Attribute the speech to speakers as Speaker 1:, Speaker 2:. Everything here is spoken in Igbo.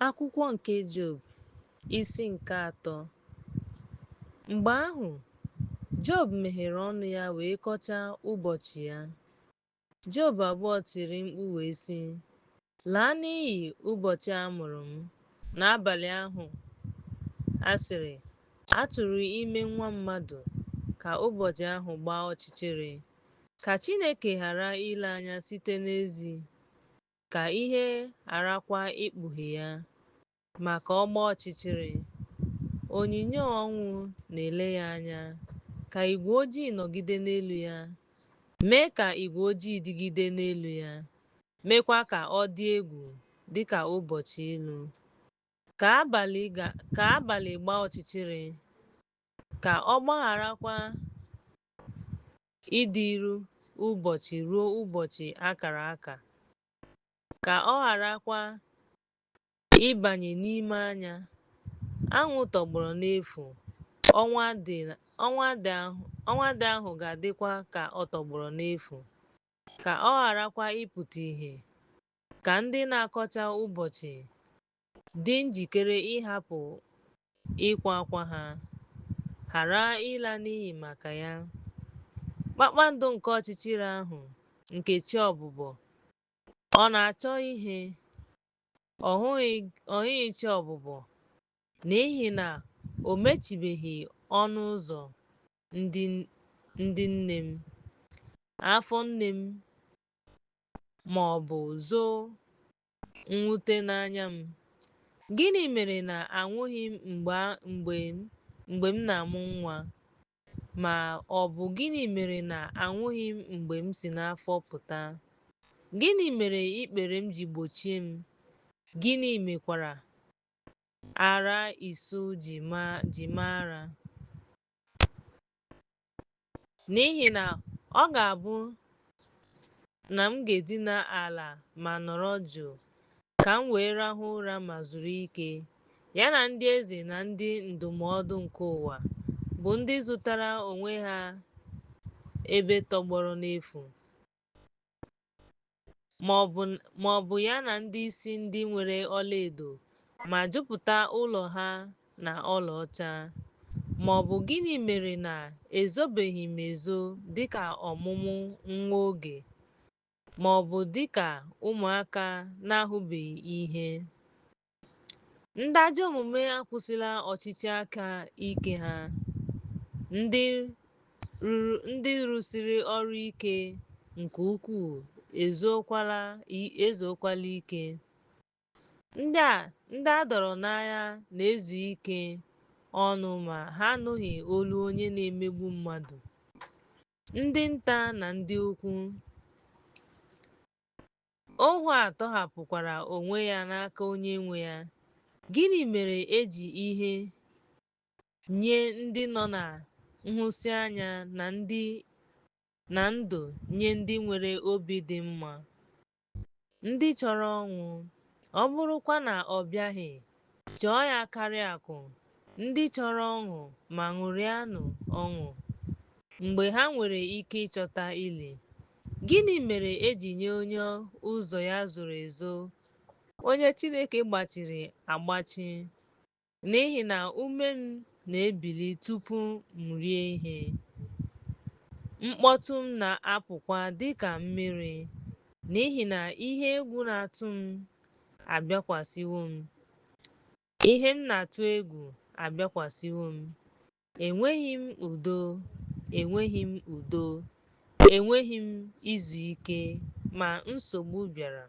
Speaker 1: Akwụkwọ nke Job, isi nke atọ. Mgbe ahụ, Job meghere ọnụ ya wee kọchaa ụbọchị ya. Job abụọ tiri mkpu wee sị, Laa n'iyi ụbọchị a mụrụ m, na abalị ahụ a sịrị, A tụrụ ime nwa mmadụ, ka ụbọchị ahụ gbaa ọchịchịrị. Ka Chineke ghara ile anya site n'ezi, ka ihe gharakwa ikpughe ya, ma ka ọ gbaa ọchịchịrị. Onyinyo ọnwụ na-ele ya anya, ka igwe ojii nọgide n'elu ya. Mee ka igwe ojii dịgide n'elu ya, meekwa ka ọ dị egwu dị ka ụbọchị ilu. Ka abalị gbaa ọchịchịrị, ka ọ gharakwa ịdịru ụbọchị ruo ụbọchị a kara aka, ka ọ gharakwa ịbanye n'ime anya. Anwụ tọgbọrọ n'efu, ọnwa dị ahụ ga-adịkwa ka ọ tọgbọrọ n'efu, ka ọ gharakwa ịpụta ìhè, ka ndị na-akọcha ụbọchị dị njikere ịhapụ ịkwa akwa ha, ghara ịla n'iyi maka ya. Kpakpando nke ọchịchịrị ahụ nke chi ọbụbọ, ọ na-achọ ihe, ọ hụghị chi ọbụbọ, n'ihi na o mechibeghị ọnụ ụzọ ndị nne m, afọ nne m, ma ọ bụ zoo mwute n'anya m. Gịnị mere na anwụghị m mgbe m na-amụ nwa, ma ọ bụ gịnị mere na anwụghị m mgbe m si n'afọ pụta? Gịnị mere ikpere m ji gbochie m, gịnị mekwara ara isu ji maa ara? N'ihi na ọ ga-abụ na m ga-edina ala ma nọrọ jụụ, ka m wee rahụ ụra ma zuru ike, ya na ndị eze na ndị ndụmọdụ nke ụwa, bụ ndị zụtara onwe ha ebe tọgbọrọ n'efu, ma ọ bụ ya na ndị isi ndị nwere ọlaedo ma jupụta ụlọ ha na ọlaọcha. Ma ọ bụ gịnị mere na ezobeghị m ezo dịka ọmụmụ nwa oge, ma ọ bụ dịka ụmụaka na-ahụbeghị ihe? Ndị ajọ omume akwụsịla ọchịchị aka ike ha, ndị rụsiri ọrụ ike nke ukwuu ezuokwala ike. Ndị a dọọrọ n'agha na-ezu ike ọnụ ma ha anụghị olu onye na-emegbu mmadụ, ndị nta na ndị ukwu. Ohu a tọhapụkwara onwe ya n'aka onye nwe ya. Gịnị mere e ji ihe nye ndị nọ na nhụsianya na ndụ nye ndị nwere obi dị mma, ndị chọrọ ọnwụ, ọ bụrụkwa na ọ bịaghị, chọọ ya karịa akụ, ndị chọrọ ọṅụ ma ṅụrịanụ ọṅụ mgbe ha nwere ike ịchọta ili? Gịnị mere e ji nye onye ụzọ ya zoro ezo, onye Chineke gbachiri agbachi? N'ihi na ume m na-ebili tupu m rie ihe, mkpọtụ m na-apụkwa dị ka mmiri, n'ihi na ihe egwu na-atụ m abịakwasịwo m, ihe m na-atụ egwu abịakwasịwo m. Enweghị m udo, enweghị m udo, enweghị m izu ike, ma nsogbu bịara.